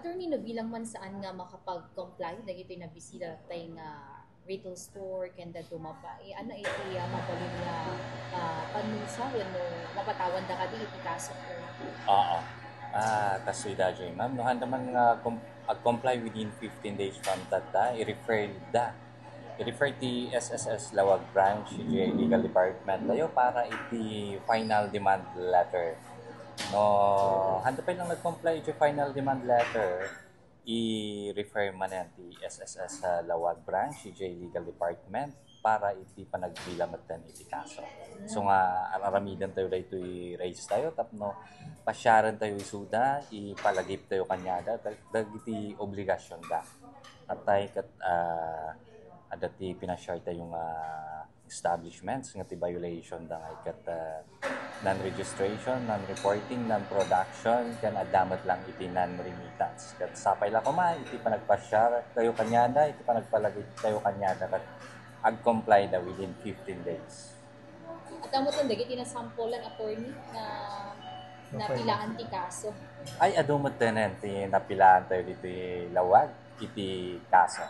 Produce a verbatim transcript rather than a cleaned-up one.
Attorney, nabilang man saan nga makapag-comply dagiti nabisita tay nga retail store ken dadduma pay, ania iti, ah, mabalin nga, ah, panusa wenno mapatawanda kadi iti kaso, Attorney? Oo. Ah, kastoy daytoy, ma'am, no, haanda man nga com-, ag-comply within fifteen days from tatta, i-refer da. I-refer ti S S S Laoag Branch, iti Legal Department tayo para iti final demand letter. No, haanda pay lang nag-comply iti final demand letter, i-refer manen ti S S S Laoag Branch, iti Legal Department, para iti panagbilang metten iti kaso. So nga, ar-aramiden tayo daytoy raise tayo tapno pasiaren tayo isuda, ipalagip tayo kaniada, dag-, dagiti obligasion da. Atay ket, ah, adda ti pinasiar tayo nga establishments nga ti violation da nga iket, ah, non-registration, non-reporting, non-production, ken adda met lang iti non-remittance. Ket sapay la koma iti panagpasiar tayo kaniada, iti panagpalagip tayo kaniada, ket ag-comply da within fifteen days. Adda met lang dagiti nasampolan, Attorney, na napilaan ti kaso. Ay, adu met tenen ti napilaan tayo ditoy Laoag iti kaso.